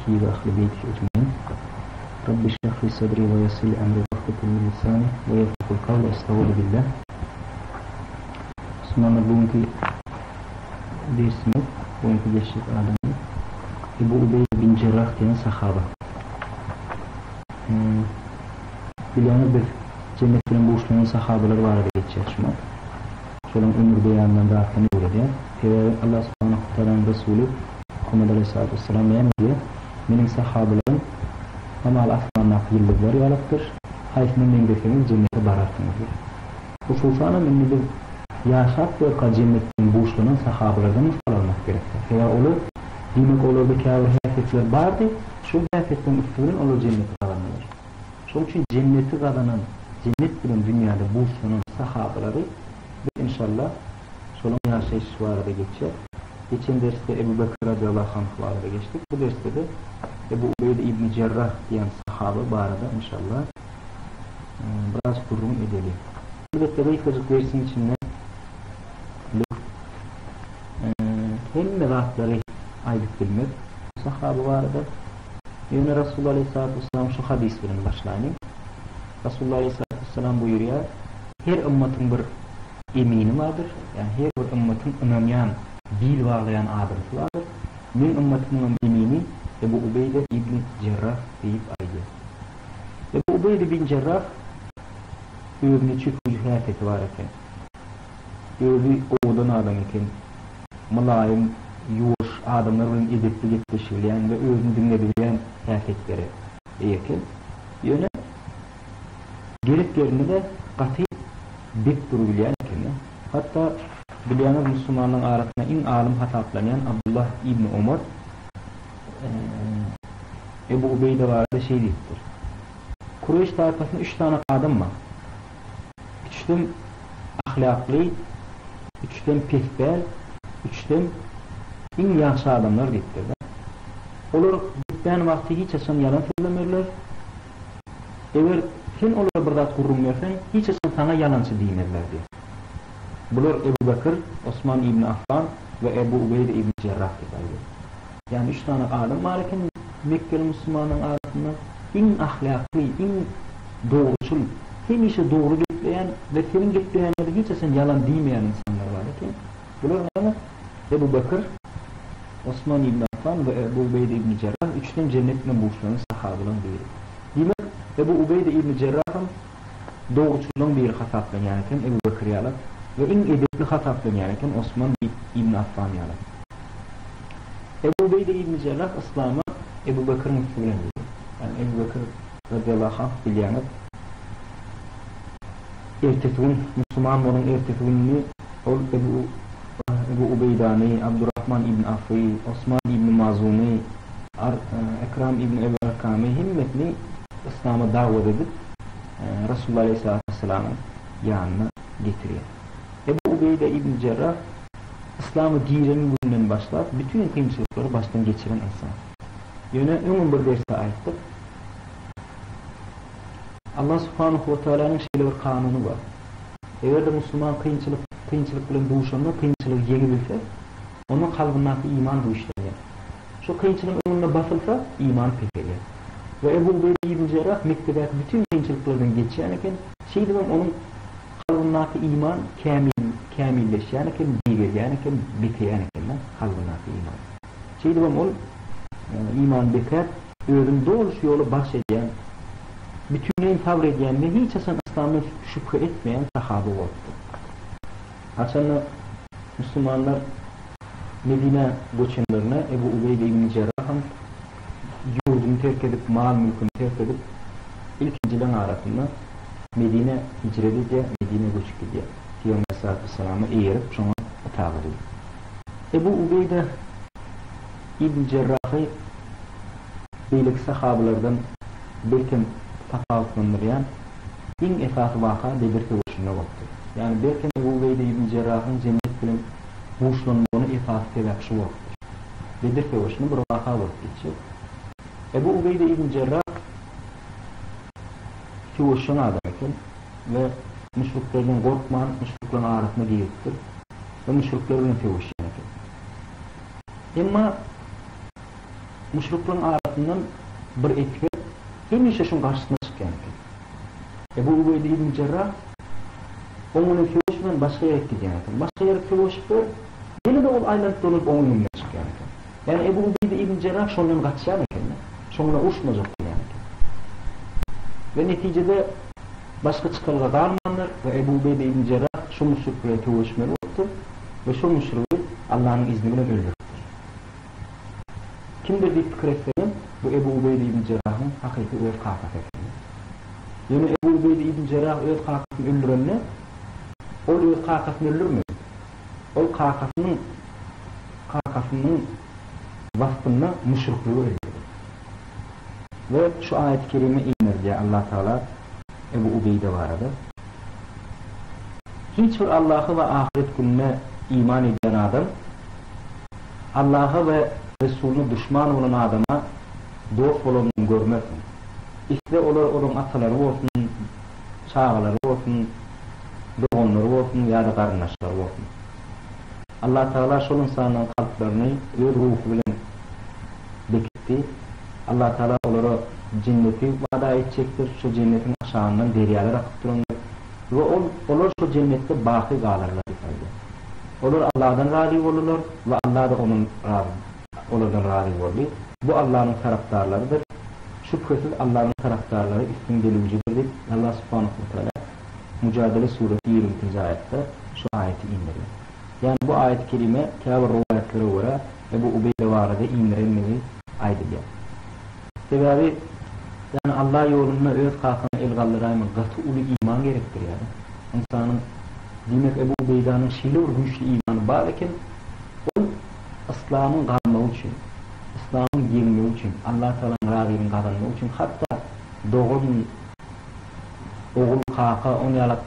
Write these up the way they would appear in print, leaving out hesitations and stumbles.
sahbihi we ahli beýtihi ejmain. Rabbi şrah li sadri we ýessir li emri wahlul min lisani we ýefkahul kawli estagfirullah. Musulmanlar bu günki dersimiz, bu günki geçjek adamymyz Ebu Ubeýde bin Jerrah diýen sahaba. Bilýäňiz biz jennet bilen buşlanan sahabalar barada geçýär şumat. Şolaryň ömür beýanyndan zatlaryny öwredýär. Sebäbi Allah subhanahu wa tagalanyň Resuly Muhammet aleýhissalatu wessalam näme diýýär? Meniň sahabalarym hamala asmandaky ýyldyzlar ýalakdyr. Haýsyna meňzeseňiz jennete bararsyňyz diýýär. Hususanam indi biz ýaşap ýörka jennet bilen buşlanan sahabalardan mysal almak gerekdir. Sebäbi olar, diýmek olarda käbir häsiýetler bardy, şol häsiýetleriň üsti bilen olar jenneti gazandylar. Şonuň üçin jenneti gazanan, jennet bilen dünýäde buşlanan sahabalary biz inşallah şolaryň ýaşaýşy barada geçer. Geçen dersde Ebu Bekr radiallahu anh barada geçdik. Bu dersde-de Ebu Ubeýde ibni Jerrah diýen sahaba barada inşallah biraz gürrüň edeli. Elbetde gysgajyk dersiň içinde biz hemme zatlary aýdyp bilmez bu sahaba barada. Ýöne Rasulullah aleýhissalatu wessalam şu hadys bilen başlaýlyň. Rasulullah aleýhissalatu wessalam buýurýar, Her ymmatyň bir emini bardyr, ýagny her bir ymmatyň ynanýan, bil baglaýan adamsy bardyr. Meň ymmatymyňam emini Ebu Ubeýde ibn Jerrah diýip aýdýar. Ebu Ubeýde bin Jerrah özüne çekiji häsiýeti bar eken. Özi owadan adam eken. Mylaýym, ýuwaş, adamlar bilen edepli gepleşibilýän we özüni diňledibilýän häsiýetlere eýe eken. Ýöne gerek ýerinde-de gaty bek durubilýän eken-de. Hatda bilýäňiz musulmanlaryň arasynda iň alym hasaplanýan Abdullah ibn Omar Ebu Ubeýde barada şeý diýipdir, Kureýş taýpasynda üç sany adam bar. Üçüsem ahlakly, üçüsem pespäl, üçüsem iň ýagşy adamlar diýipdir-de. Olar geplän wagty hiç haçan ýalan sözlemezler. Eger sen olara bir zat gürrüň berseň, hiç haçan saňa ýalançy diýmezler diýýär. Bular Ebu Bekir, Osman ibn Affan we Ebu Ubeýde ibn Jerrah diýip aýdýar. Ýagny üç sany adam bar eken mekgeli musulmanlaryň arasynda iň ahlakly, iň dogruçyl, hemişe dogry gepleýän we seniň gepleýäniňe-de hiç haçan ýalan diýmeýän ynsanlar bar eken. Bular näme? Ebu Bekir, Osman ibn Affan we Ebu Ubeýde ibn Jerrah üçüsem jennet bilen buşlanan sahabalaryň biri. Diýmek, Ebu Ubeýde ibn Jerraham dogruçyllaryň biri hasaplanýan eken Ebu Bekir ýaly we iň edepli hasaplanýan eken Osman ibn Affan ýaly. Ebu Ubeýde ibn Jerrah yslama Ebu Bekiriň üsti bilen girdi. Ýagny Ebu Bekir radiallahu anh bilýäňiz ertesi gün musulman bolan ertesi gününi ol Ebu Ebu Ubeýdany, Abdurrahman ibn Afy, Osman ibn Mazuny, Ar Ekram ibn Ebu Erkamy hemmesini yslama dawat edip Resulullah aleýhissalatu wessalamyň ýanyna getirýär. Ebu Ubeýde ibn Jerrah Yslama giren gününden başlap bütin kynçylyklary başdan geçiren ynsan. Ýöne öňem bir dersde aýtdyk. Allah subhanahu we tagalanyň şeýle bir kanuny bar. Eger-de musulman kynçylyk kynçylyk bilen duşanda kynçylygy ýeňibilse, onda kalbyndaky iman güýçlenýär. Şu kynçylygyň öňünde basylsa, iman peselýär. We Ebu Ubeýde ibn Jerrah Mekgedäki bütin kynçylyklardan geçýän eken, şeýdibem onuň kalbyndaky iman kämil kämilleşýän eken, beýgelýän eken, bekeýän eken-de, kalbyndaky iman. Şeýdibem ol imany bekäp, özüni doly şu ýola bagş edýän, bütinleýin sabyr edýän we hiç haçan yslamdan şübhe etmeýän sahaba bolupdyr. Haçanda musulmanlar Medinä göçenlerinde Ebu Ubeýde ibn Jerraham ýurduny terk edip, mal-mülküni terk edip, ilkinjileriň arasynda Medinä hijret edýär, Medinä göçüp gidýär. Pygamber aleyhissalatu wesselama eýerip, şoňa ytagat edip. Ebu Ubeýde ibn Jerrahy beýleki sahabalardan belkem tapawutlandyrýan iň esasy waka Bedir söweşinde bolupdyr. Ýagny belkem Ebu Ubeýde ibn Jerrahyň jennet bilen buşlanmagyna esasy sebäp şu bolupdyr. Bedir söweşinde bir waka bolup geçýär. Ebu Ubeýde ibn Jerrah söweşjeň adam eken we müşriklerden gorkman müşrikleriň arasyna giripdir we müşrikler bilen söweşýän eken. Emma müşrikleriň arasynda. tarapyndan bir esger hemişe şuň garşysyna çykýan eken. Ebu Ubeýde ibn Jerrah oň bilen söweşmän başga ýere gidýän eken. Başga ýere söweşip görüp, ýene-de ol aýlanyp dolanyp oň öňünden çykýan eken. Ýagny Ebu Ubeýde ibn Jerrah şondan gaçýan eken-de. Şoň bilen uruşmajak bolýan eken. We netijede başga çykalga galmandyr we Ebu Ubeýde ibn Jerrah şo müşrik bilen söweşmeli bolupdyr we şo müşrigi Allanyň izni bilen öldüripdir. Kimdir diýip pikir etseňem, bu Ebu Ubeýde ibn Jerrahyň hakyky öz kakasy ekeni. Ýöne Ebu Ubeýde ibn Jerrah öz kakasyny öldürende, ol öz kakasyny öldürmedi. Ol kakasynyň kakasynyň waspynda müşrikligi öldürdi. We şu aýaty kerime inerdýär Allah Tagala Ebu Ubeýde barada. Hiç bir Allaha we ahyret gününe iman edýän adam Allaha we Resulyna duşman bolan adama dost bolanyny görmersiň. Isle olar olaryň atalary bolsun, çagalary bolsun, doganlary bolsun ýa-da garyndaşlary bolsun. Allatagala şol ynsanlaryň kalplaryny öz ruhy bilen bekitdi. Allatagala olara jenneti wada etjekdir, şo jennetiň aşagyndan derýalar akyp durandyr we ol olar şo jennetde baky galarlar diýip aýdýar. Olar Allahdan razy boldular we Allah-da onuň razy olardan razy boldy. Bu Allanyň tarapdarlarydyr. Şübhesiz Allanyň tarapdarlary üstün gelüwjidir diýip, Allah subhanahu we taala Mujadele suresi 22-nji aýatda şu aýaty indirýär. Ýagny bu aýaty kerime käbir rowaýatlara görä Ebu Ubeýde barada indirenligi aýdylýar. Sebäbi ýagny Allah ýolunda öz kakaňa el galdyraýmak gaty uly iman gerekdir ýa-da. Ynsanyň diýmek Ebu Ubeýdanyň şeýle bir güýçli imany bar eken, ol yslamyň galmagy üçin, yslamyň ýeňmegi üçin, Allah Tagalaň razylygyny gazanmak üçin hatda dogan, ogul, kaka on ýalak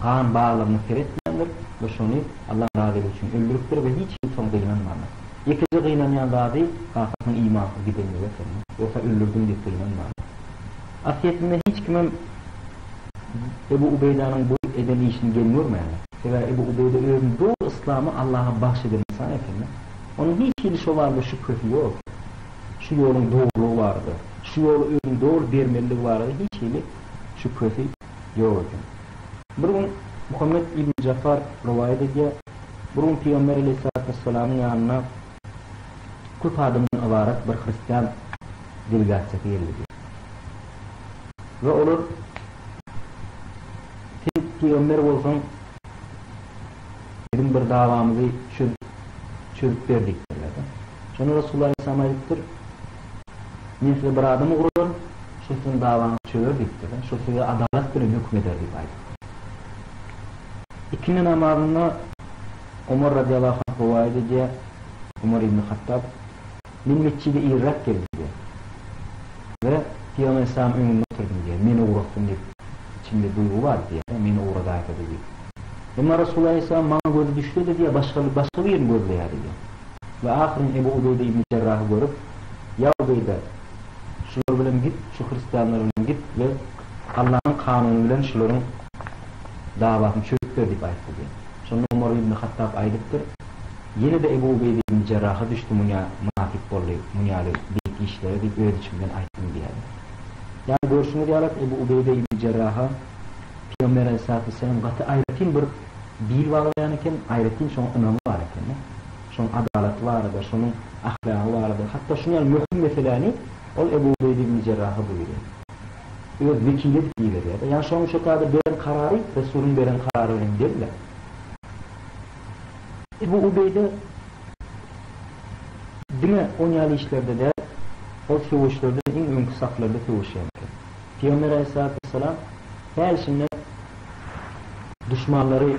gan baglaryna seretmändir we şony Allaň razylygy üçin öldüripdir we hiç hili soň gynanmandyr. Ýekeje gynanýan zady kakasynyň imansyz gidenligi eken, ýogsa öldürdim diýip gynanmandyr. Aslyýetinde hiç kimem Ebu Ubeýdanyň bu eden işini geň görmändir. Sebäbi Ebu Ubeýda özüni doly yslama Allaha bagş eden ynsan eken-de. Onuň hiç hili şo barada şübhesi ýok. Şu ýoluň dogrulygy barada, şu ýola özüni doly bermelidigi barada hiç hili şübhesi ýok eken. Bir gün Muhammet ibn Jafar rowaýat edýär, Bir gün Pygamber aleýhissalatu wessalamyň ýanyna köp adamdan ybarat bir hristian delegasiýasy geldi diýýär. We olar Sen pygamber bolsaň, biziň bir dawamyzy çöz, çözüp ber diýipdirler-de. Şonda Resulullah aleýhissalam aýdypdyr, Men size bir adam ugradaryn, şo siziň dawaňyzy çözer diýipdir-de, şo size adalat bilen höküm eder diýip aýdypdyr. Ikindi namazynda Omar radiýallahu anh rowaýat edýär, Omar ibn Hattab, Men metjide irräk geldim diýýär. We Pygamber aleýhissalamyň öňünde oturdym diýýär. Meni ugratsyn diýip, içimde duýgy bar diýýär-de, meni ugradaýsady diýip. Emma Resulullah aleýhissalam maňa gözi düşse-de diýýär, başga başga birini gözleýärdi diýýär. We ahyryn Ebu Ubeýde ibn Jerrahy görüp, Ýa Ubeýde, şular bilen git, şu hristianlar bilen git we Allanyň kanuny bilen şularyň dawasyny çözüp ber diýip aýtdy diýýär. Şonda Omar ibn Hattab aýdypdyr, Ýene-de Ebu Ubeýde ibn Jerraha düşdi munya mynasyp boldy muny ýaly beýik işlere diýip öz içimden aýtdym diýýär. Ýagny görşüňiz ýaly Ebu Ubeýde ibn Jerraha Pygamber aleýhissalatu wessalam gaty aýratyn bir bil baglaýan eken, aýratyn şoňa ynamy bar eken-de. Şoň adalaty barada, şonuň ahlagy barada, hatda şuny ýaly möhüm meseläni ol Ebu Ubeýde ibn Jerraha buýurýar. Öz wekili edip iberýär-de. Ýagny şonuň şo taýda beren karary Resulyň beren karary bilen deň-de. Ebu Ubeýde diňe on ýaly işlerde däl, ol söweşlerde iň öňki saflarda söweşýän eken. Pygamber aleyhissalatu wessalam hälişinde duşmanlary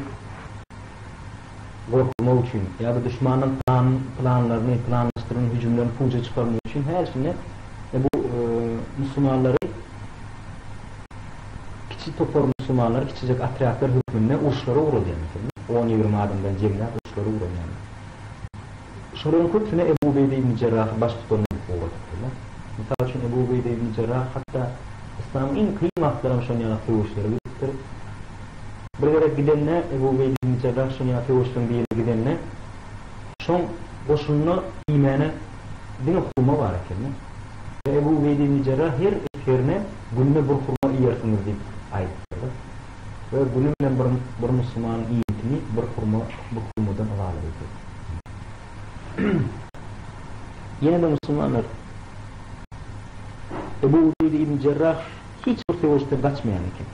gorkuzmak üçin ýa-da duşmanyň plan planlaryny, planlaşdyran hüjümlerini puja çykarmak üçin hälişinde bu musulmanlary Kiçi topar musulmanlary kiçijek otrýadlar hökmünde uruşlara ugradýan eken. On-ýigrimi adamdan jemläp uruşlara ugradýan. Şolaryň köpüsine Ebu Ubeýde ibn Jerrahy baştutan edip ugradypdyrlar. Mysal üçin, Ebu Ubeýde ibn Jerrah hatda yslamyň iň kyn wagtlaram şon ýaly söweşlere gidipdir. Bir gezek gidende, Ebu Ubeýde ibn Jerrah şon ýaly söweşleriň birine gidende, şoň goşunynda iýmäne diňe hurma bar eken. We Ebu Ubeýde ibn Jerrah her esgerine günde bir hurma iýersiňiz diýip aýdypdyr. We güni bilen bir bir musulmanyň iýmitini bir hurma bir hurmadan ybarat edýär. Ýene-de musulmanlar Ebu Ubeýde ibn Jerrah hiç bir söweşden gaçmaýan eken.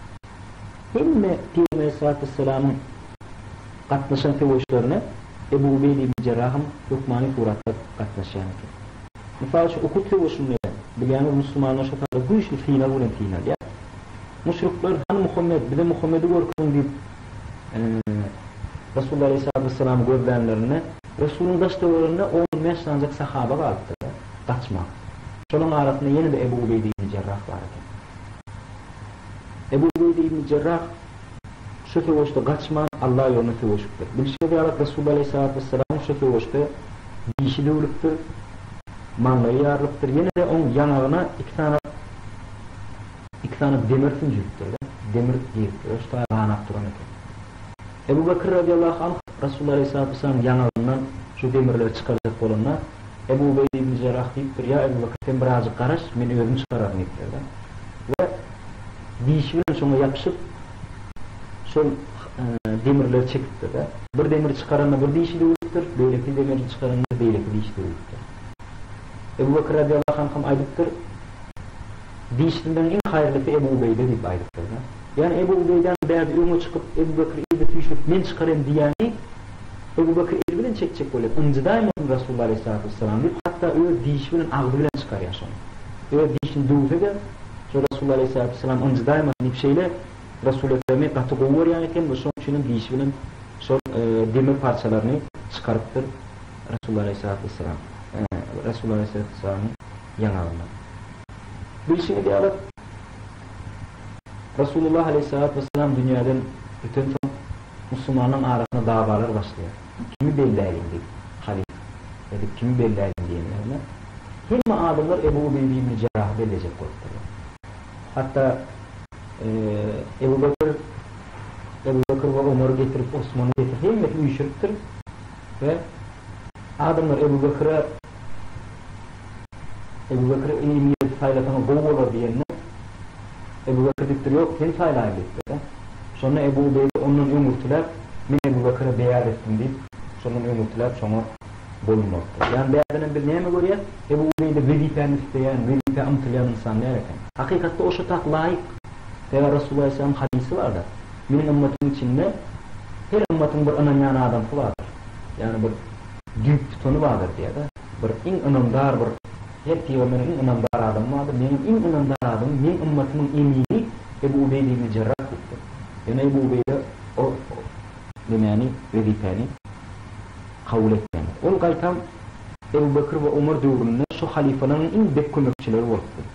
Hemme Pygamber aleyhissalatu vesselamyň gatnaşan söweşlerine Ebu Ubeýde ibn Jerraham hökmany suratda gatnaşýan eken. Mysal üçin, Uhud söweşinde, bilýäňiz, musulmanlar şo taýda güýçli synag bilen synalýar. Müşrikler, Hany Muhammet, bize Muhammedi görkeziň diýip, Resulullah aleýhissalatu wesselamy gözlänlerinde, Resulyň daş-töwereginde on bäş sanyjak sahaba galypdyr, gaçman. Şolaryň arasynda ýene-de Ebu Ubeýde ibn Jerrah bar eken. Ebu Ubeýde ibn Jerrah şu söweşde gaçman, Allah ýolunda söweşipdir. Bilşiňiz ýaly, Resulullah aleýhissalatu wesselamyň şu söweşde dişi döwlüpdir, maňlaýy ýarylypdyr, ýene-de oň ýaňagyna iki sany iki sany demir sünjülipdir-de, demir giripdir, şu taýy ganap duran eken. Ebu Bekir radiýallahu anh Resulullah aleýhissalatu wesselamyň ýaňagyndan şu demirleri çykarjak bolanda, Ebu Ubeýde ibn Jerrah diýipdir, Ýa Ebu Bekir, sen birazjyk garaş, men özüm çykararyn diýipdir-de. We dişi bilen şoňa ýapyşyp, şol demirleri çekipdir-de. Bir demiri çykaranda bir dişi döwlüpdir, beýleki demiri çykaranda beýleki dişi döwlüpdir. Ebu Bekir radiýallahu anh hem aýdypdyr, Dişlileriň iň haýyrlysy Ebu Ubeýde diýip aýdypdyr-da. Ýagny Ebu Ubeýdäniň bärde öňe çykyp, Ebu Bekir yza süýşürip, men çykaraýyn diýýäni Ebu Bekir eli bilen çekjek bolýar, ynjydaýmasyn Resulullah aleýhissalatu wessalam diýip, hatda öz dişi bilen, agzy bilen çykarýar şony. Öz dişini döwse-de, şo Resulullah aleýhissalatu wessalam ynjydaýmasyn diýip, şeýle Resul Ekremi gaty gowy görýän eken we şonuň üçin hem dişi bilen şol demir parçalaryny çykarypdyr Resulullah aleýhissalatu wessalam, Resulullah aleýhissalatu wessalamyň ýaňagyndan. Bilşiňiz ýaly, Resulullah aleýhissalatu wessalam dünýäden ötensoň, musulmanlaryň arasynda dawalar başlaýar. Kimi belläýliň diýip, halyf edip kimi belläýliň diýenlerinde, hemme adamlar Ebu Ubeýde ibn Jerrahy bellejek bolupdyrlar. Hatda Ebu Bekir Ebu Bekir we Omary getirip, Osmany getirip, hemmesini üýşüripdir we adamlar Ebu Bekire Ebu Bekir emir edip saýlasaňyz gowy bolar diýende, Ebu Bekir diýipdir, Ýok, seni saýlaýyn diýipdir-de. Şonda Ebu Ubeýde ondan öňürtiläp, Men Ebu Bekire beýat etdim diýip, şondan öňürtiläp şoňa boýun bolupdyr. Ýagny bärdenem biz näme görýäs? Ebu Ubeýde wezipäni isleýän, wezipä ymtylýan ynsan däl eken. Hakykatda o şo tak laýyk. Sebäbi Resulullah aleyhisselamyň hadysy bar-da, Meniň ymmatymyň içinde her ymmatyň bir ynanýan adamsy bardyr. Ýagny bir düýp tutany bardyr diýýär-de. Bir iň ynamdar bir her pygamberiň iň ynamdar adamy bardyr. Meniň iň ynamdar adamym meň ymmatymyň emiri Ebu Ubeýde ibn Jerrah diýipdir. Ýöne Ebu Ubeýde o nemäni, wezipäni kabul etmändir. Ol gaýtam Ebu Bekr we Omar döwründe şo halyfalaryň iň bek kömekçileri bolupdyr.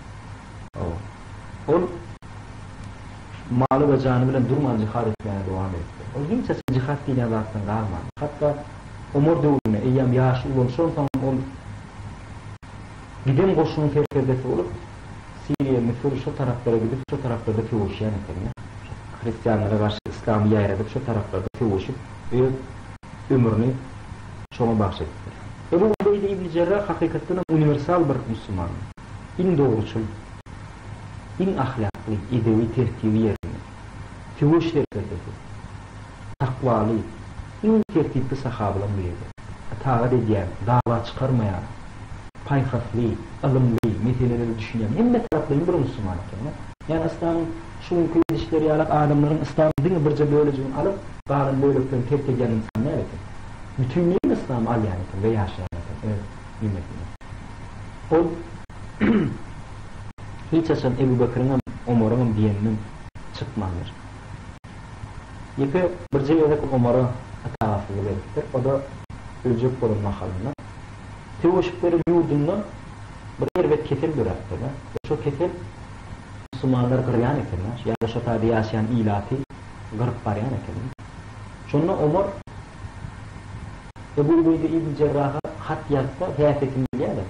Ol maly we jany bilen durman jihad etmäge dowam edipdir. Ol hiç haçan jihad diýlen zatdan galmandyr. Hatda Omar döwründe eýýäm ýaşy ulalşansoňam ol giden goşunyň serkerdesi bolup, Siriýa, Müsür şo taraplara gidip, şo taraplarda söweşýän eken-de. Şo hristianlara garşy yslamy ýaýradyp, şo taraplarda söweşip, öz ömrüni şoňa bagş edipdir. Ebu Ubeýde ibn Jerrah hakykatdanam uniwersal bir musulmandy. Iň dogruçyl, iň ahlakly, edebi, tertibi ýerinde. Söweş serkerdesi. Takwaly, iň tertipli sahabalaň biridi. Ytagat edýän, dawa çykarmaýan, paýhasly, ylymly, meselelere düşünýän, hemme taraplaýyn bir musulman eken. Ýagny yslamyň şu günki edişleri ýalak adamlaryň yslamyň diňe birje bölejigini alyp, galan böleklerini terk edýän ynsan däl eken. Bütinleýin yslamy alýan eken we ýaşaýan eken öz ümmetinde. Ol hiç haçan Ebu Bekiriňem, Omaryňam diýeninden çykmandyr. Ýeke birje gezek Omara ytagatsyzlyk edipdir. O-da öljek bolan mahalynda. Söweşip beren ýurdunda bir erbet kesel döräpdir-de. Şo kesel musulmanlary gyrýan eken-de, ýa-da şo taýda ýaşaýan ilaty gyryp barýan eken. Şonda Omar Ebu Ubeýde ibn Jerraha hat ýazsa, häsiýetini bilýär-de.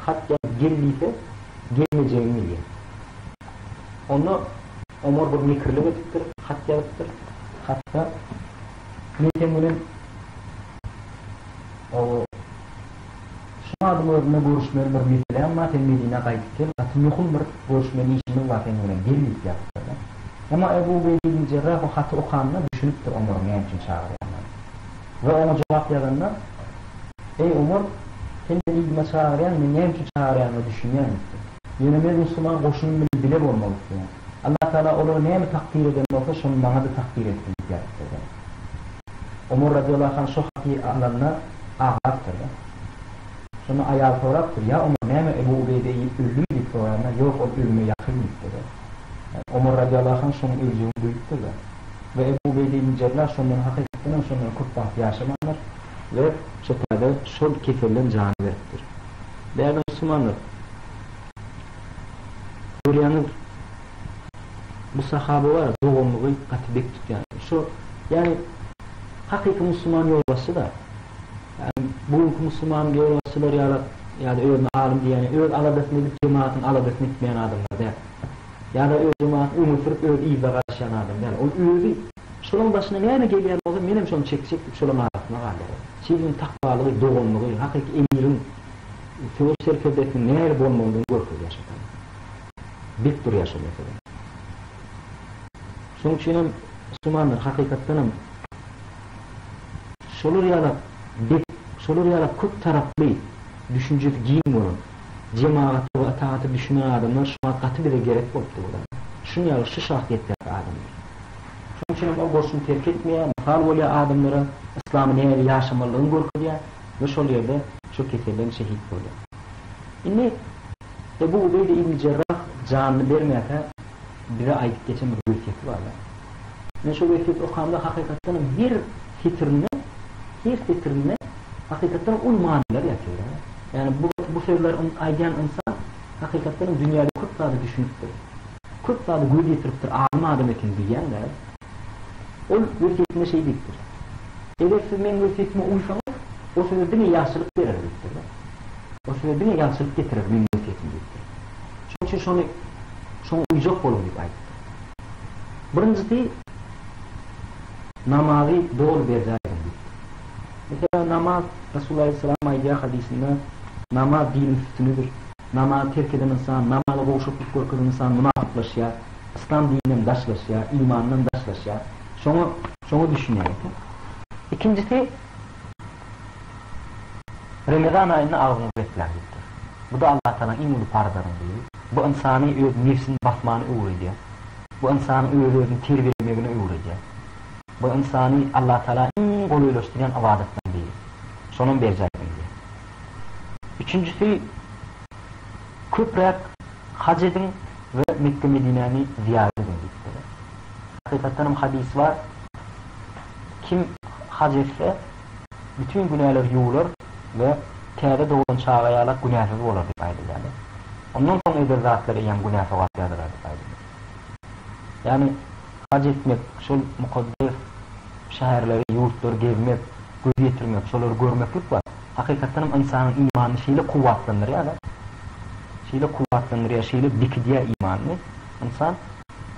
Hat ýazyp gel diýse, gelmejegini bilýär. Onda Omar bir mekirlik edipdir, hat ýazypdyr. Hatda, Men seň bilen o. wagtyň özünde görüşmeli bir meseläm bar, sen Medinä gaýdyp gel, gaty möhüm bir görüşmeli işimiz bar seniň bilen, gel diýip ýazypdyr-da. Emma Ebu Ubeýde ibn Jerrah o haty okanda düşünipdir Omaryň näme üçin çagyrýanyna. We oňa jogap ýazanda, Eý, Omar, sen meni yzyma çagyrýaň, men näme üçin çagyrýanyňa düşünýän diýipdir. Ýöne men musulman goşunym bilen bile bolmak isleýän. Allatagala olara näme takdyr eden bolsa, şony maňa-da takdyr etsin diýip ýazypdyr-da. Omar radyýallahu anh şo haty alanda aglapdyr-da. Şonda aýaly sorapdyr, Ýa Omar, näme Ebu Ubeýde öldümi diýip soranda, Ýok, ol ölüme ýakyn diýipdir-de. Omar radyýallahu anh şonuň öljegini duýupdyr-da. We Ebu Ubeýde ibn Jerrah şondan hakykatdan hem şondan köp wagt ýaşamandyr we şo taýda şol keselden jany beripdir. Bärde musulmanlar, görýäňiz, bu sahaba bar, doganlygy gaty bek tutýan. Şo, ýagny hakyky musulman ýolbaşçy-da. Ýagny bu günki musulman ýolbaşçylar ýaly ýa-da özüne alym diýýän, öz aladasyny edip jemagatyň aladasyny etmeýän adamlar däl. Ýa-da öz jemagatyny öňe sürüp öz yzyna garaşýan adam däl. Ol özi şolaň başyna näme gelýän bolsa menem şony çekjek diýip şolaň arasynda galýar. Şeýdibem takwalygy, doganlygy, hakyky emiriň söweş serkerdesiniň nähili bolmalydygyny görkezýär şo taýda. Bek durýar şol mesele. Şonuň üçinem musulmanlar hakykatdanam şolar ýalak bek, şolar ýalak köp taraply, düşünjesi giň bolan, jemagata we ytagata düşünen adamlar şu wagt gaty bize gerek bolup dur. Şuň ýaly şu şahsyýetdäki adamlar. Şonuň üçinem ol goşuny terk etmeýär, mysal bolýar adamlara, yslamy nähili ýaşamalydygyny görkezýär we şol ýerde şo keselden şehit bolýar. Indi Ebu Ubeýde ibn Jerrah janyny bermäkä bize aýdyp geçen bir wesýeti bar-da. Men şo wesýeti okamda hakykatdan hem her setirinde, her setirinde hakykatdan uly manylar ýatyr. Ýagny bu bu sözleri aýdýan ynsan hakykatdan hem dünýäde köp zada düşünipdir. Köp zada göz ýetiripdir, alym adam eken diýýän-dä. Ol wesýetinde şeý diýipdir. Eger siz meň wesýetime uýsaňyz, o size diňe ýagşylyk berer diýipdir-de. O size diňe ýagşylyk getirer meň wesýetim diýipdir. Şonuň üçin şony şoňa uýjak boluň diýip aýdypdyr. Birinjisi namazy doly berjaý ediň diýipdir. Meselem namaz Resulullah aleyhisselam aýdýar hadysynda namaz diniň sütünidir. Namazy terk eden ynsan, namaza gowşaklyk görkezen ynsan munafyklaşýar, yslam dininden daşlaşýar, imanyndan daşlaşýar. Şoňa şoňa düşünýär eken. Ikinjisi Remezan aýynda agzyňyzy bekläň diýipdir. Bu-da Allatagalaň iň uly parzlarynyň biri. Bu ynsany öz nebsini basmany öwredýär. Bu ynsanyň öz-özüni terbiýelemegini öwredýär. Bu ynsany Allatagala iň golaýlaşdyrýan ybadatlaryň biri. Şonam berjaý ediň diýýär. Üçünjisi, köpräk haj ediň we Mekge-Medinäni zyýarat ediň diýipdir. Hakykatdanam hadys bar, Kim haj etse, bütin günäleri ýuwular we täze doglan çaga ýalak günäsiz bolar diýip aýdylýar. Ondan soň eden zatlary eýýäm günä sogap ýazylar diýip aýdylýar. Ýagny haj etmek, şol mukaddes şäherleri, ýurtlary gezmek, göz ýetirmek, şolary görmeklik bar. Hakykatdanam ynsanyň imanyny şeýle kuwwatlandyrýar-da, şeýle kuwwatlandyrýar, şeýle bekidýär imanyny, ynsan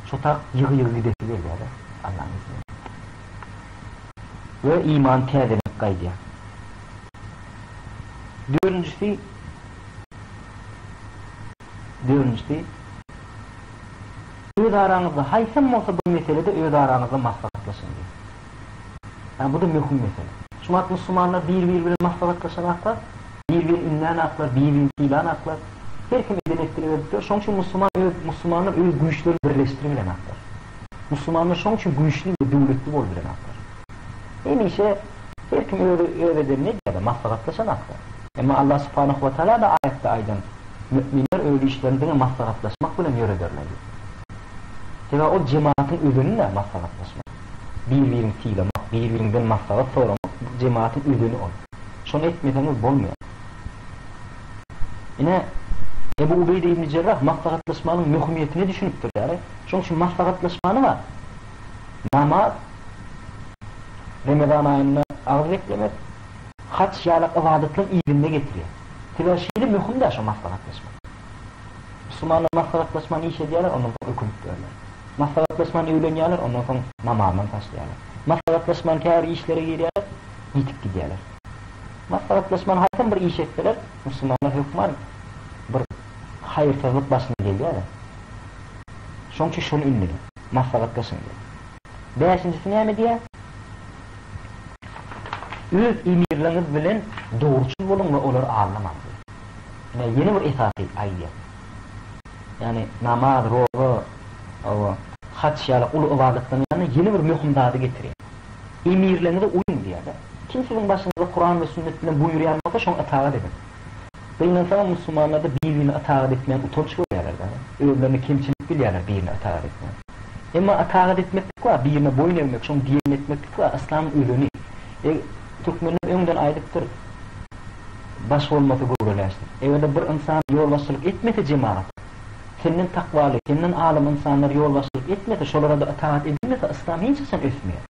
şo tak ýygy-ýygy gidesi gelýär-de, Allanyň izni bilen. We iman täzelenip gaýdýar. Dördünjisi, dördünjisi, öz araňyzda haýsam bolsa bir meselede öz araňyzda maslahatlaşyň diýýär. Ýa bu-da möhüm mesele. Şu wagt musulmanlar bir-biri bilen maslahatlaşanaklar, bir-birini ündänaklar, bir-birini sylanaklar. Her kim eden-etdilik edip ýör. Şonuň üçin musulman öz musulmanlar öz güýçlerini birleşdiribilenaklar. Musulmanlar şonuň üçin güýçli we döwletli bolubilenaklar. Hemişe her kim öz öz edenini edýär-de, maslahatlaşanaklar. Emma Allah subhanahu we taala-da aýatda aýdan, Müminler öz işlerini diňe maslahatlaşmak bilen ýörederler diýip. Sebäbi ol jemagatyň özeni-dä maslahatlaşmak. Bir-birini sylamak, bir-biriňden maslahat soramak bu jemagatyň özeni ol. Şony etmeseňiz bolmaýar. Ine, Ebu Ubeýde ibn Jerrah maslahatlaşmanyň möhümiýetine düşünipdir ýaly. Şonuň üçin maslahatlaşmany bar. Namaz, Remezan aýynda agyz beklemek, haç ýalak ybadatlaryň yzynda getirýär. Sebäbi şeýle möhüm-dä şo maslahatlaşmak. Musulmanlar maslahatlaşman iş edýärler, ondan soň ökünip ýörler. Maslahatlaşman öýlenýärler, ondan soň namazynam taşlaýarlar. Maslahatlaşman käbir işlere girýärler, ýitip gidýärler. Maslahatlaşman haýsam bir iş etseler, musulmanlar hökman bir haýyrsyzlyk başyna gelýär-de. Şoň üçin şony ündeýär. Maslahatlaşyň diýýär. Bäşinjisi näme diýýär? Öz emirleriňiz bilen dogruçyl boluň we olary aldamaň diýýär. Ine, ýene bir esasy aýdýar. Ýagny namaz, roza, hawa, haç ýaly uly ybadatlaryň ýanynda ýene bir möhüm zady getirýär. Emirleriňize uýuň diýýär-de. Kim siziň başyňyzda Kuran we sünnet bilen buýurýan bolsa, şoňa ytagat ediň. Gynansagam musulmanlarda bir-birine ytagat etmän utanç görýärler-de. Özlerine kemçilik bilýärler birine ytagat etmän. Emma ytagat etmeklik bar, birine boýun egmek, şoň diýenini etmeklik bar, yslamyň özeni. E, türkmenler öňden aýdypdyr, Baş bolmasa göwre läş diýip. Eger-de bir ynsan ýolbaşçylyk etmese jemagata, senden takwaly, senden alym ynsanlar ýolbaşçylyk etmese, şolara-da ytagat edilmese, yslam hiç haçan ösmeýär.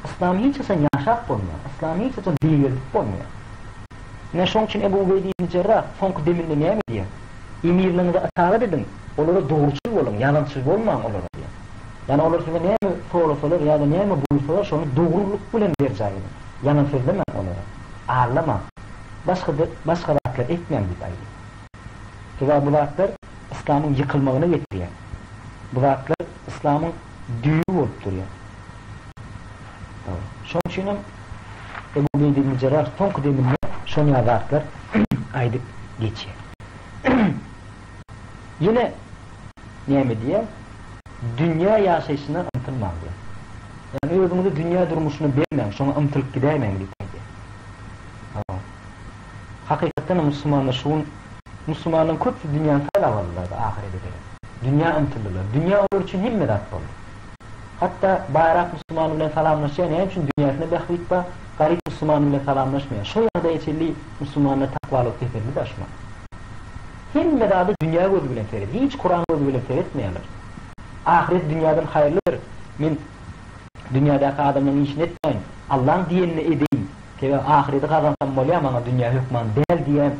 Yslamy hiç haçan ýaşap bolmaýar. Yslamy hiç haçan beýgeldip bolmaýar. Ine, şoň üçin Ebu Ubeýde ibn Jerrah soňky deminde näme diýýär? Emirleriňize ytagat ediň, olara dogruçyl boluň, ýalançy bolmaň olara diýýär. Ýagny olar size näme sorasalar ýa-da näme buýursalar, şony dogrulyk bilen berjaý ediň. Ýalan sözlemäň olara. Aldamaň. Başga başga zatlar etmäň diýip aýdýar. Sebäbi bu zatlar yslamyň ýykylmagyna getirýär. Bu zatlar yslamyň düýbi bolup durýar. Şonuň üçin hem Ebu Ubeýde ibn Jerrah soňky deminde şon ýaly zatlar aýdyp geçýär. Ýene näme diýýär? Dünýä ýaşaýşyna ymtylmaň diýýär. Ýagny özüňizi dünýä durmuşyna bermäň, şoňa ymtylyp gidäýmäň diýip aýdýar. Hakykatdan hem musulmanlar şu gün musulmanlaryň köpüsi dünýäni saýlap aldylar-da ahyrete derek. Dünýä ymtyldylar. Dünýä olar üçin hemme zat boldy. Hatda baýrak musulmany bilen salamlaşýar, näme üçin dünýäsine bähbit bar, garyp musulmany bilen salamlaşmaýar. Şo ýagdaýa çenli musulmanlar takwalygy peseldi-dä şumat. Hemme zada dünýä gözi bilen seret, hiç Kuran gözi bilen seretmeýärler. Ahyret dünýäden haýyrlydyr, men dünýädäki adamlaryň işini etmäýin, Allaň diýenini edeýin, sebäbi ahyreti gazansam bolýar, maňa dünýä hökman däl diýen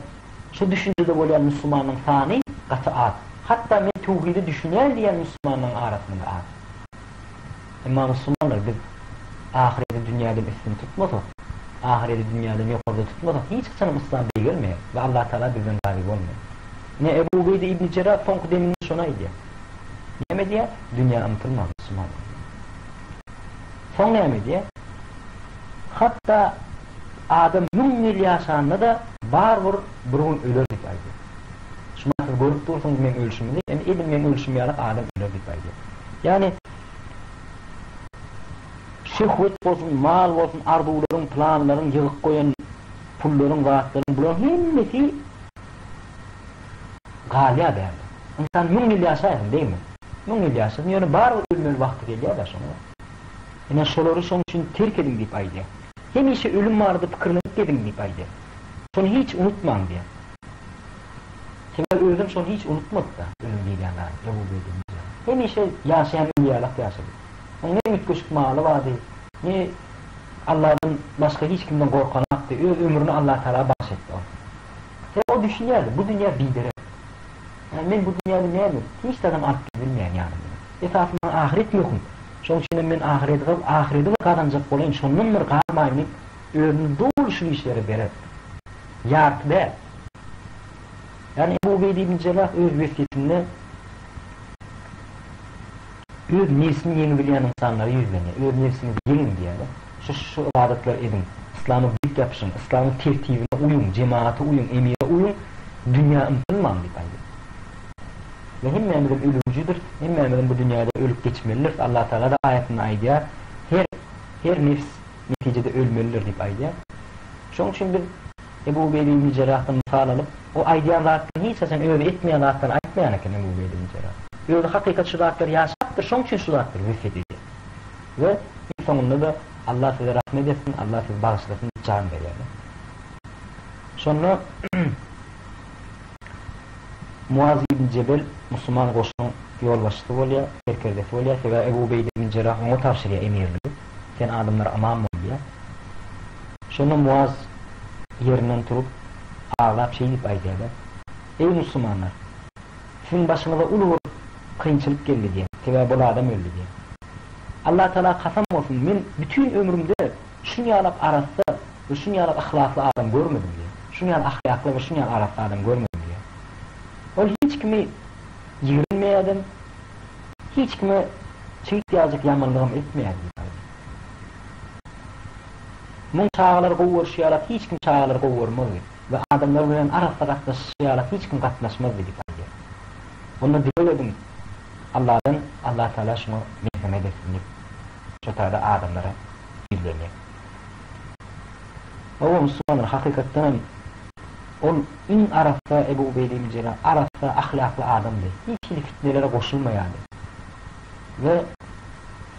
şu düşünjede bolýan musulmanyň sany gaty az. Hatda men töwhide düşünýän diýýän musulmanlaryň arasynda-da az. Emma musulmanlar biz ahyreti dünýäden üstün tutmasak, ahyreti dünýäden ýokarda tutmasak hiç haçanam yslam beýgelmeýär we Allatagala bizden razy bolmaýar. Ine Ebu Ubeýde ibn Jerrah soňky deminde şony aýdýar. Näme diýýär? Dünýä ymtylma musulmanlar diýýär. Soň näme diýýär? Hatda adam müň ýyl ýaşanda-da barybir bir gün öler diýip aýdýar. Şumat siz görüp dursuňyz meň ölşümizi, indi edil meň ölşüm ýaly adam öler diýip aýdýar. Ýagny şöhwet bolsun, mal bolsun, arzuwlaryň, planlaryň, ýygyp goýan pullaryň, zatlaryň bularyň hemmesi galýar bärde. Ynsan müň ýyl ýaşaýsyn, degme. Müň ýyl ýaşasyn, ýöne barybir ölmeli wagty gelýär-dä şoňa. Ine şolary şoň üçin terk ediň diýip aýdýar. Hemişe ölüm barada pikirlenip geziň diýip aýdýar. Şony hiç unutmaň diýýär. Sebäbi özem şony hiç unutmady-da, ölüm diýilýän zady, Ebu Ubeýde ibn Jerrah. Hemişe ýaşaýan öli ýalak ýaşady. Onuň ne üýtgeşik maly bardy, ne Allahdan başga hiç kimden gorkanakdy, öz ömrüni Allatagala bagyş etdi ol. Sebäbi o düşünýärdi, bu dünýä biderek. Ýagny men bu dünýäde näme, hiç zadam alyp gidibilmeýän ýanym bilen. Esasy maňa ahyret möhüm. Şonuň üçinem men ahyreti ahyreti bir gazanjak bolaýyn, şondan bir galmaýyn diýip, özüni doly şu işlere berer. Ýarty däl. Ýagny Ebu Ubeýde ibn Jerrah öz wesýetinde öz nebsini ýeňibilýän ynsanlara ýüzlenýär. Öz nebsiňizi ýeňiň diýýär-de. Şu şu ybadatlary ediň. Yslama berk ýapyşyň, yslamyň tertibine uýuň, jemagata uýuň, emire uýuň, dünýä ymtylmaň diýip aýdýar. We hemmämizem ölüjidiris, hemmämizem bu dünýäde ölüp geçmelidiris. Allatagala-da aýatynda aýdýar, Her her nefs netijede ölmelidir diýip aýdýar. Şonuň üçin biz Ebu Ubeýde ibn Jerrahdan mysal alyp, o aýdýan zatlaryny hiç haçan özi etmeýän zatlaryny aýtmaýan eken Ebu Ubeýde ibn Jerrah. Özi hakykat şu zatlary ýaşapdyr, şonuň üçin şu zatlary wesýet edýär. We iň soňunda-da Allah size rahmet etsin, Allah sizi bagyşlasyn diýip jan berýärler. Şonda Muaz ibn Jebel musulman goşunyň ýolbaşçysy bolýar, serkerdesi bolýar. Sebäbi Ebu Ubeýde ibn Jerrah oňa tabşyrýar emirligi. Sen adamlara ymam bol diýýär. Şonda Muaz ýerinden turup, aglap şeý diýip aýdýar-da, Eý musulmanlar! Siziň başyňyza uly bir kynçylyk geldi diýýär. Sebäbi bol adam öldi diýýär. Allatagala kasam bolsun, men bütin ömrümde şunýalak arassa. We şuny ýaly yhlasly adam görmedim diýýär. Şuny ýaly ahlakly we şuny ýaly arassa adam görmedim diýýär. Ol hiç kimi ýigrenmeýädem, hiç kime çigit ýaljak ýamanlygam etmeýärdi diýip aýdýar. Muň çagalary gowy görşi ýalak hiç kim çagalary gowy görmezdi we adamlar bilen arassa gatnaşyşy ýalak hiç kim gatnaşmazdy diýip aýdýar. Onda dileg ediň Alladan Allatagala şuňa merhemet etsin diýip şo taýda adamlara ýüzlenýär. Hawa musulmanlar hakykatdan hem ol iň arassa Ebu Ubeýde ibn Jerrah arassa ahlakly adamdy. Hiç hili fitnelere goşulmaýardy. We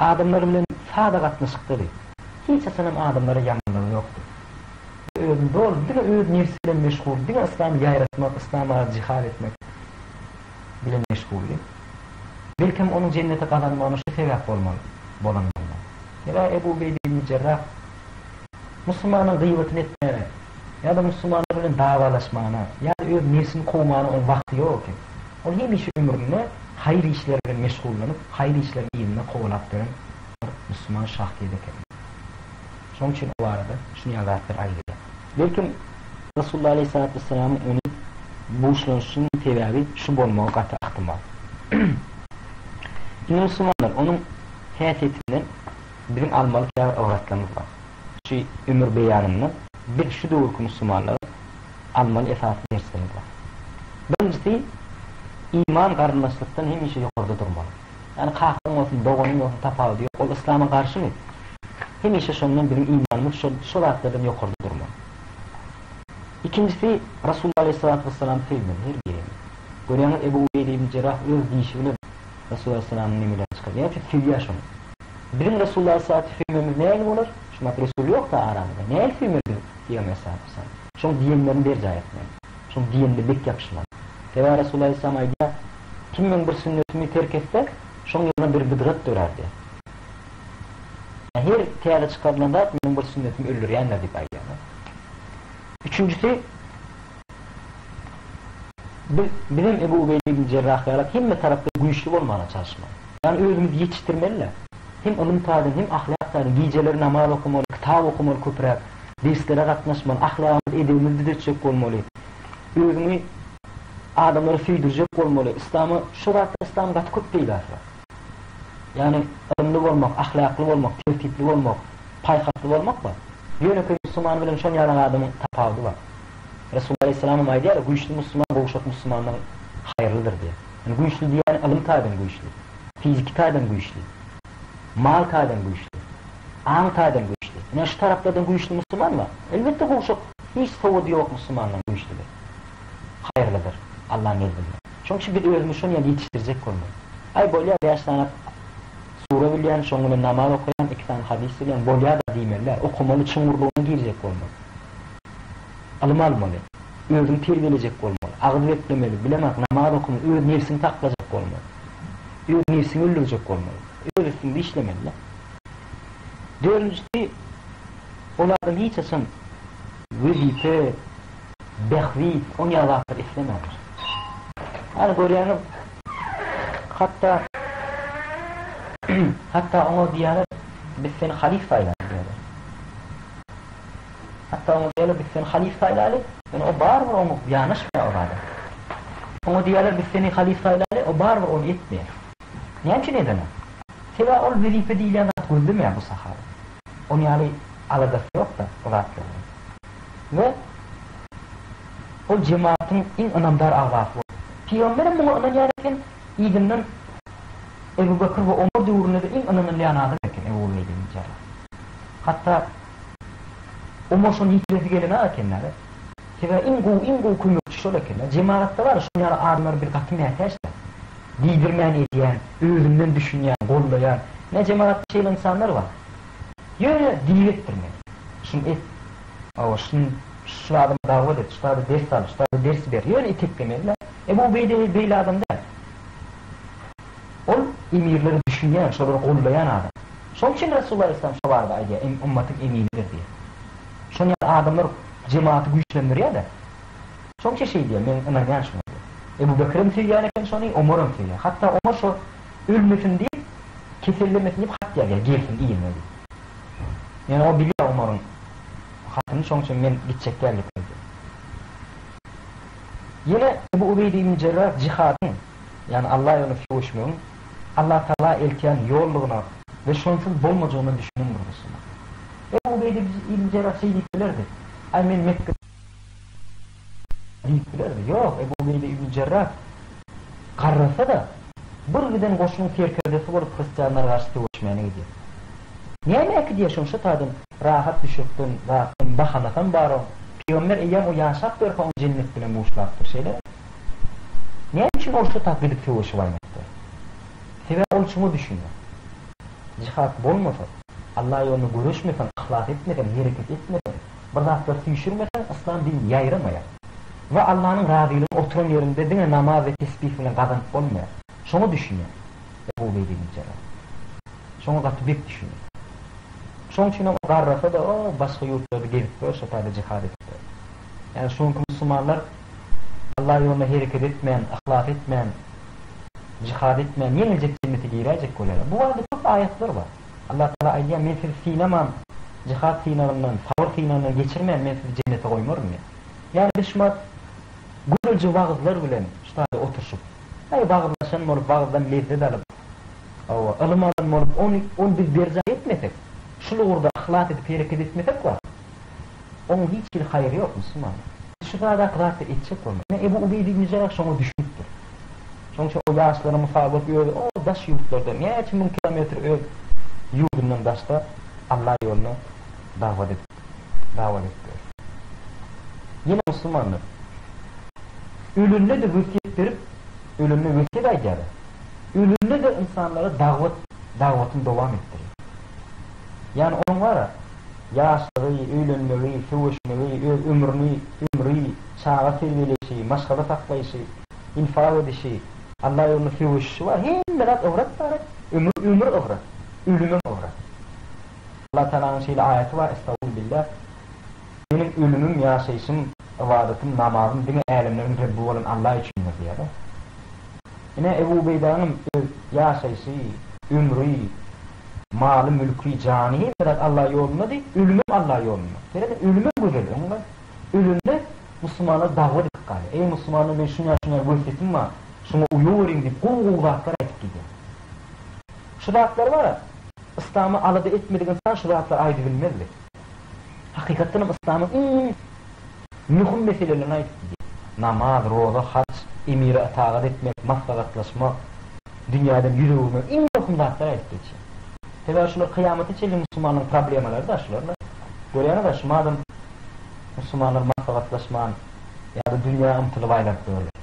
adamlar bilen sada gatnaşykdady. Hiç haçan hem adamlara ýamanlygy ýokdy. We özüni doly diňe öz nebsi bilen meşgul, diňe yslamy ýaýratmak, yslama jihad etmek bilen meşguldy. Belkem onuň jenneti gazanmagyna şu sebäp bolmaly bolan bolmaly. Sebäbi Ebu Ubeýde ibn Jerrah musulmanyň gyýbatyny etmäne ýa-da musulmanlar bilen dawalaşmana ýa-da öz nebsini kowmana onuň wagty ýok eken. Ol hemişe ömründe haýyr işler bilen meşgullanyp, haýyr işleriň yzynda kowalap ýören bir musulman şahsyýet eken. Şonuň üçin o barada şuny ýaly zatlar aýdylýar. Belkem, Resulullah aleýhissalatu wessalamyň ony buşlanyşynyň sebäbi şu bolmagy gaty ahtymal. Indi musulmanlar onuň häsiýetinden biziň almaly käbir ybratlarymyz bar. Şu ömür beýanyndan biz şu döwürki musulmanlaryň almaly esasy derslerimiz bar. Birinjisi, iman garyndaşlykdan hemişe ýokarda durmaly. Ýagny kakaň bolsun, doganyň bolsun tapawudy ýok, ol yslama garşymy? Hemişe şondan biziň imanymyz şo şo zatlardan ýokarda durmaly. Ikinjisi, Rasulullah aleýhissalatu wessalam söýmeli her birimiz. Görýäňiz Ebu Ubeýde ibn Jerrah öz dişi bilen Resulullah aleýhissalamyň nemelerini çykarýar. Näme üçin söýýär şony? Biziň Resulullah aleýhissalatu söýmemiz nähili bolar? Şu wagt Resul ýok-da aramyzda. Nähili söýmeli biz Pygamber aleýhissalatu wessalam? Şoň diýenlerini berjaý etmeli. Şoň diýenine bek ýapyşmaly. Sebäbi Resulullah aleýhissalam aýdýar, Kim meň bir sünnetimi terk etse, şoň ýerine bir bidgat dörär diýýär. Her täze çykarylan zat meniň bir sünnetimi öldürýändir diýip aýdýar. Üçünjisi, biz bizem Ebu Ubeýde ibn Jerrah ýaly hemme tarapda güýçli bolmaga çalyşmaly. Ýagny özümizi ýetişdirmeli-de. Hem ylym taýdan, hem ahlak taýdan gijeleri namaz okamaly, kitap okamaly köpräk, derslere gatnaşmaly, ahlagymyzy, edebimizi düzetjek bolmaly. Özüňi adamlara söýdürjek bolmaly. Yslama şu zatda yslamyň gaty köp peýdasy bar. Ýagny ylymly bolmak, ahlakly bolmak, tertipli bolmak, paýhasly bolmak bar. Ýönekeý musulman bilen şon ýaly adamyň tapawudy bar. Resulullah aleýhissalam hem aýdýar, güýçli musulman gowşak musulmandan haýyrlydyr diýýär. Ýagny güýçli diýýäni ylym taýdan güýçli, fiziki taýdan güýçli, mal taýdan güýçli, aň taýdan güýçli. Ine şu taraplardan güýçli musulman bar. Elbetde gowşak, hiç sowady ýok musulmandan güýçlüdir. Haýyrlydyr Allaň nezdinde. Şonuň üçin biz özümizi şony ýaly ýetişdirjek bolmaly. Aý bolýa bäş sany sure bilýän, şoň bilen namaz okaýan, iki sany hadys bilýän, bolýa-da diýmeli däl. Okamaly, çuňňurlygyna girjek bolmaly. Ylym almaly. Özüňi terbiýelejek bolmaly. Agyz beklemeli, bilemak, namaz okamaly, öz nebsiňi saklajak bolmaly. Öz nebsiňi öldürjek bolmaly. Öz üstüňde işlemeli-de. Dördünjisi, ol adam hiç haçan wezipe, bähbit, on ýaly zatlar islemändir. Ýagny görýäňiz, hatda hatda oňa diýýärler, biz seni halyf saýlaly diýýärler. Hatda oňa diýýärler, biz seni halyf saýlaly, ýöne o barybir oňa ýanaşmaýar o zada. Oňa diýýärler, biz seni halyf saýlaly, o barybir ony etmeýär. Näme üçin edenok? Sebäbi ol wezipe diýilýän zat gözlemeýär bu sahaba. Onuň ýaly aladasy ýok-da o zatlardan. We ol jemagatyň iň ynamdar agzasy bolupdyr. Pygamberem muňa ynanýan eken, yzyndan Ebu Bekr we Omar döwründe-de iň ynanylýan adam eken Ebu Ubeýde ibn Jerrah. Hatda Omar şony ýitiresi gelenok eken-dä. Sebäbi iň gowy, iň gowy kömekçi şol eken-dä. Jemagatda bar, şonuň ýaly adamlar bir gaty mätäç-dä. Diýdirmän edýän, özünden düşünýän, gollaýan. Ine jemagatda şeýle ynsanlar bar. Ýöne diýip etdirmeli. Şuny et. Hawa, şuny şu adama dawat et, şu zada ders al, şu zada ders ber. Ýöne iteklemeli-dä. Ebu Ubeýde beýle adam däl. Ol emirlere düşünýän, şolary gollaýan adam. Şonuň üçin Resulullah aleýhissalam şo barada aýdýar, ymmatyň eminidir diýýär. Şonuň ýaly adamlar jemagaty güýçlendirýär-de. Şonuň üçin şeý diýýär, men ynanýan şuňa diýýär. Ebu Bekirem söýýän eken şony, Omaram söýýär. Hatda Omar şo ölmesin diýip, kesellemesin diýip hat ýazýar, gelsin yzyna diýip. Ýöne o bilýär Omaryň hatyny. maslahatyny, şoň üçin men gitjek däl diýip aýdýar. Ýene Ebu Ubeýde ibn Jerrah jihadyň, ýagny Allah ýolunda söweşmegiň Allatagala eltýän ýoldugyna we şonsuz bolmajagyna düşünen bir musulman. Ebu Ubeýde ibn Jerrah şeý diýip bilerdi, Aý men Mekge diýip bilerdi. Ýok, Ebu Ubeýde ibn Jerrah garrasa-da, bir giden goşunyň serkerdesi bolup hristianlara garşy söweşmäne gidýär. Näme äkidýär şony şo taýdan rahat düşekden, zatdan, bahanasam bar oň. Pygamber eýýäm o ýaşap ýörkä ony jennet bilen buşlapdyr, şeýlemi? Näme üçin ol şo tap gidip söweşip aýnapdyr? Sebäbi ol şuňa düşünýär. Jihat bolmasa, Allah ýolunda göreşmeseň, yhlas etmeseň, hereket etmeseň, bir zatlar süýşürmeseň, yslam dini ýaýramaýar. We Allanyň razylygyny oturan ýeriňde diňe namaz we tesbih bilen gazanyp bolmaýar. Şoňa düşünýär Ebu Ubeýde ibn Jerrah. Şoňa gaty bek düşünýär. Şoň üçinem o garrasa-da o başga ýurtlarda gezip ýör, şo taýda jihad edip ýör. Ýagny şu günki musulmanlar Allah ýolunda hereket etmän, yhlas etmän, jihad etmän ýeňiljek jennete giräýjek bolýarlar. Bu barada köp aýatlar bar. Allah Tagala aýdýar, Men sizi synaman, jihad synagyndan, sabyr synagyndan geçirmän men sizi jennete goýmaryn diýýär. Ýagny biz şumat gözelje wagyzlar bilen şu taýda oturyşyp, aý wagyzlaşan bolup, wagyzdan lezzet alyp, hawa, ylym alan bolup, ony ony biz berjaý etmesek, şul ugurda yhlas edip hereket etmesek bar, Onuň hiç hili haýry ýok musulmana. Biz şu zadaky zatlar etjek bolmaly. Ine Ebu Ubeýde ibn Jerrah şoňa düşünipdir. Şonuň üçin o ýaşlara mysal bolup özi o daş ýurtlarda näçe müň kilometr öz ýurdundan daşda Allah ýolunda dagwat edip dawat edip ýör. Ýene musulmanlar ölende-de wesýet berip, ölende wesýet aýdýarlar. Ölende-de ynsanlara dagwat dagwatyny dowam etdirýär. Ýagny onuň bar-a, ýaşlygy, öýlenmegi, söweşmegi, öz ömrüni, ömri, çaga terbiýeleýşi, maşgala saklaýşy, infak edişi, Allah ýolunda söweşişi bar, hemme zat ybrat bar-a. Ömür, ömür ybrat, ölümem ybrat. Allah Tagalanyň şeýle aýaty bar, Estagfurbillah, Meniň ölümim, ýaşaýşym, ybadatym, namazym diňe älemleriň Rebbi bolan Allah üçindir diýýär-de. Ine, Ebu Ubeýdanyňam öz ýaşaýşy, ömri, maly, mülki, jany hemme zat Alla ýolundady, ölümem Alla ýolunda. Serediň, ölümem gözel, öňňe. Ölende musulmanlar dagwa dikip galýar. Eý, musulmanlar, men şunýa-şunýa wesýetim bar, şuňa uýaweriň diýip, gowy-gowy zatlar aýdyp gidýär. Şu zatlar bar-a, yslamy alada etmedik ynsan şu zatlary aýdybilmezdi. Hakykatdanam yslamyň iň möhüm meselelerini aýdyp gidýär. Namaz, roza, haç, emire ytagat etmek, maslahatlaşmak, dünýäden ýüz öwürmek iň möhüm zatlary aýdyp geçýär. Sebäbi şular kyýamata çenli musulmanlaryň problemalary-da şular-da. Görýäňiz-ä şu madam musulmanlar maslahatlaşman ýa-da dünýä ymtylyp aýlanyp ýörler.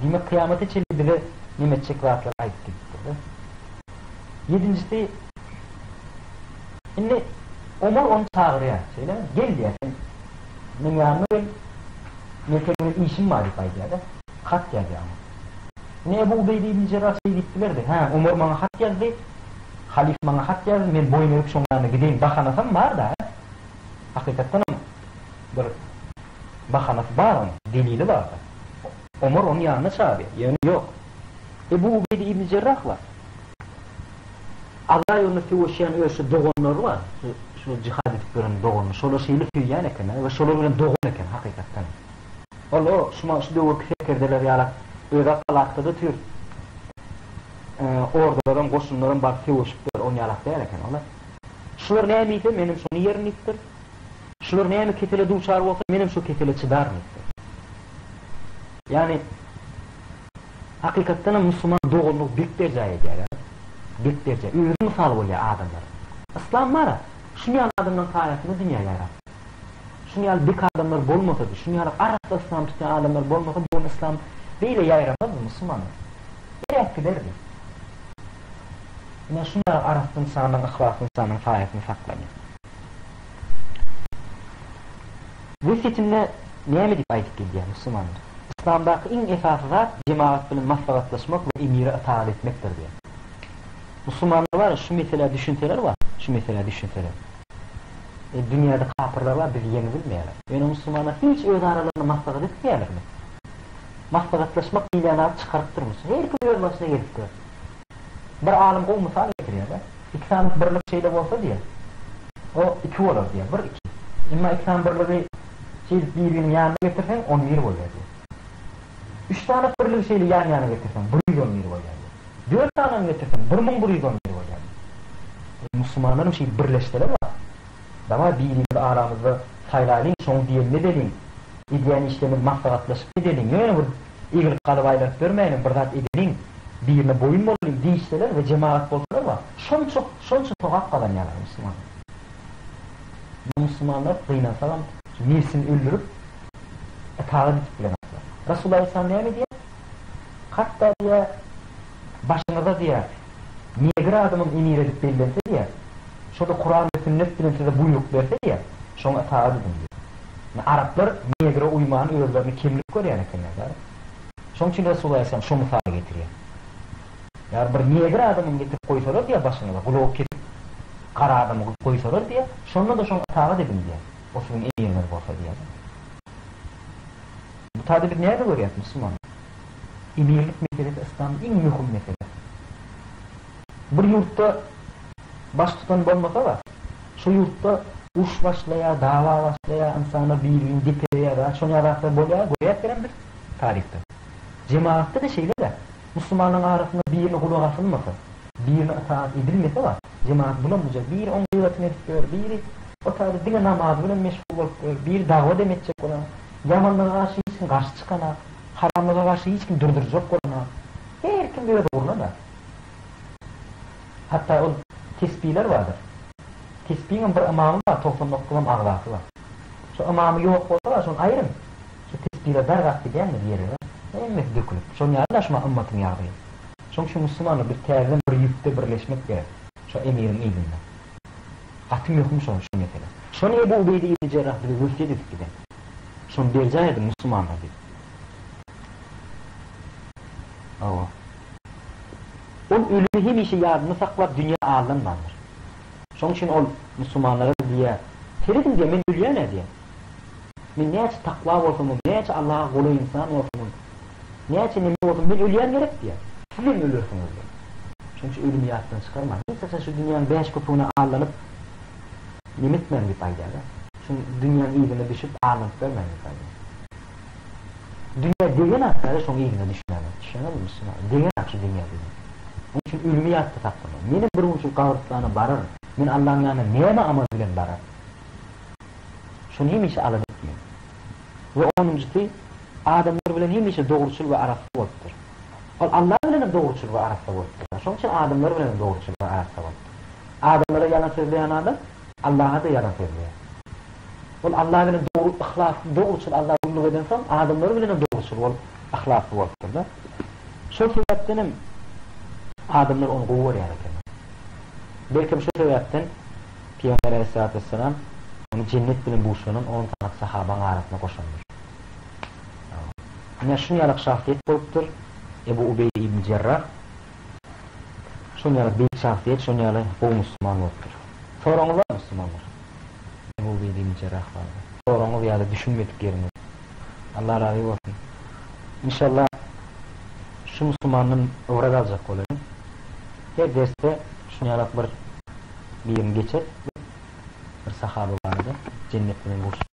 Diýmek kyýamata çenli bize neme etjek zatlary aýdyp gidipdir-de. Ýedinjisi Indi Omar ony çagyrýar, şeýlemi? Gel diýýär, sen meň ýanyma gel, men seniň bilen işim bar diýip aýdýar-da, hat ýazýar oňa. Indi Ebu Ubeýde ibn Jerrah şeý diýip bilerdi, Hä, Omar maňa hat ýazdy, halyf maňa hat ýazdy, men boýun egip şoň ýanyna gideýin, bahanasam bar-da, hä? Hakykatdanam bir bahanasy bar onuň, delili bar-da. Omar ony ýanyna çagyrýar, ýöne ýok. Ebu Ubeýde ibn Jerrah bar. Allah ýolunda söweşýän öz şu doganlary bar, şu şu jihad edip ýören doganyny, şolar şeýle söýýän eken we şolar bilen dogan eken hakykatdan. Ol o şu şu döwürki serkerdeler ýalak özi palatkada otyr. Ordalaram, goşunlaram baryp söweşip ýör, on ýalak däl eken olar. Şular näme iýse, menem şony ýerin diýipdir. Şular näme kesele duçar bolsa, menem şo kesele çydaryn diýipdir. Ýagny Hakykatdanam musulman doganlygy bek berjaý edýär ýa. Bek berjaý. Özi mysal bolýar adamlara. Yslam bar-a, şuny ýaly adamlaryň saýasynda dünýä ýaýrapdyr. Şuny ýaly bek adamlar bolmasady, şuny ýaly arassa yslam tutýan adamlar bolmasa bu gün yslam beýle ýaýramazdy musulmanlar. Eräp giderdi. Ine şuny ýaly arassa ynsanlaryň yhlasly ynsanyň saýasynda saklanýar. Wesýetinde näme diýip aýdyp gidýär musulmanlar? Yslamdaky iň esasy zat jemagat bilen maslahatlaşmak we emire ytagat etmekdir diýýär. Musulmanlar bar şu meselä düşünseler bar, şu meselä düşünseler. E, dünýäde kapyrlar bar, bizi ýeňibilmeýärler. Ýöne musulmanlar hiç öz aralarynda maslahat etmeýärlermi? Maslahatlaşmak diýilýän zady çykarypdyrmyş. Her kim öz başyna gezip gör. Bir alym gowy mysal getirýär-de. Iki sany birlik şeýle bolsa diýýär. O iki bolar diýýär. Bir, iki. Emma iki sany birligi şeýdip bir-biriniň ýanyna getirseň, on bir bolýar diýýär. Üç sany birligi şeýle ýan-ýana getirseň, 111 bolýar diýýär. Dört sanyny getirseň, 1111 bolýar diýýär. Musulmanlaram şeýdip birleşseler bar. Dawaý birimizi aramyzda saýlaýlyň, şoň diýenini edeliň. Edýän işlerimizi maslahatlaşyp edeliň. Ýöne bir egilip galyp aýlanyp ýörmäýliň, bir zat edeliň, birine boýun bolalyň diýişseler we jemagat bolsalar bar, şonça, şonça sogap gazanýarlar musulmanlar. Musulmanlar gynansagam şu nebsini öldürip itagat edip bilenoklar. Resulullah aleyhissalam näme diýýär? Hatda diýýär, başyňyza diýýär, negr adamam emir edip bellense diýýär, şo-da Kuran we sünnet bilen size buýruk berse diýýär, şoňa itagat ediň diýýär. Indi araplar negre uýmany özlerine kemlik görýän ekenler da. Şoň üçin Resulullah aleyhissalam şo mysaly getirýär. Ýa bir negr adamam getirip goýsalar diýýär başyňyza, gulagy kesik gara adamy goýsalar diýýär, şonda-da şoňa itagat ediň diýýär. O siziň emiriňiz bolsa diýýär. Bu taýda biz näme görýäris musulmanlar? Emirlik meselesi yslamda iň möhüm mesele. Bir ýurtda baştutan bolmasa-da, şo ýurtda uruş başlaýar, dawa başlaýar, ynsanlar bir-birini depeleýär, zat şon ýaly zatlar bolýar, görýäs biz taryhda. Jemagatda-da şeýle-dä. Musulmanlaryň arasynda birine gulak asylmasa, birine ytagat edilmese bar, jemagat bulam-bujar, biri oň gyýbatyny edip ýör, biri o taýda diňe namazy bilen meşgul bolup ýör, biri dagwa dem etjek bolan, ýamanlyga garşy hiç kim garşy çykanak, haramlyga garşy hiç kim durdurjak bolanak. Her kim öz ugruna-da. Hatda ol tesbiler bardyr. Tesbiňem bir ymamy bar, 99 am agzasy bar. Şo ymamy ýok bolsa bar, şony aýryň. Şu tesbiler dargap gidýändir ýere, hemmesi dökülip. Şonuň ýaly-da şuma ymmatyň ýagdaýy. Şonuň üçin musulmanlar biz täzeden bir ýüpde birleşmek gerek. Şo emiriň yzynda. Gaty möhüm şo şu mesele. Şony Ebu Ubeýde ibni Jerrah bize wesýet edip giden. Şony berjaý ediň musulmanlar diýip. Hawa. Ol ölümi hemişe ýadynda saklap dünýä aldanmandyr. Şonuň üçin ol musulmanlara diýýär, Serediň diýýär, men ölýän-ä diýýär. Men näçe takwa bolsamam, näçe Allaha golaý ynsan bolsamam, näçe neme bolsam, men ölýän gerek diýýär. Siz hem ölersiňiz diýýär. Şonuň üçin ölümi ýatdan çykarmaň. Hiç haçan şu dünýäniň bäş köpügine aldanyp neme etmäň diýip aýdýar-da. Şu dünýäň yzyna düşüp aldanyp bermäň diýip aýdýar. Dünýä degen akýar-da şoň yzyna düşmäge. Düşýäňizmi musulman? Degen ak şu dünýä degen. Onuň üçin ölümi ýatda saklamaly. Menem bir gün şu gabrystana bararyn. Men Allaň ýanyna näme amal bilen bararyn? Şony hemişe alada etmeli. We onunjysy, adamlar bilen hemişe dogruçyl we arassa bolupdyr. Ol Allah bilen hem dogruçyl we arassa bolupdyr. Şonuň üçin adamlar bilen hem dogruçyl we arassa bolupdyr. Adamlara ýalan sözleýän adam Allaha-da ýalan sözleýär. Ol Allah bilen dogry, yhlasly, dogruçyl Allaha gulluk edensoň, adamlar bilen hem dogruçyl bolup, yhlasly bolupdyr-da. Şol sebäpden hem adamlar ony gowy görýän ekenler. Belkem şo sebäpden Pygamber aleýhissalatu wessalam ony jennet bilen buşlanan on sany sahabaň arasyna goşandyr. Ine şun ýalak şahsyýet bolupdyr Ebu Ubeýde ibn Jerrah. Şun ýaly beýik şahsyýet, şun ýaly gowy musulman bolupdyr. Soragyňyz barmy musulmanlar? Ebu Ubeýde ibn Jerrah barada. Soragyňyz ýa-da düşünmedik ýeriňiz. Allah razy bolsun. Inşallah şu musulmandan ybrat aljak bolalyň. Her dersde şun ýalak bir birini geçeris biz. Bir sahaba barada jennet bilen buşlanan.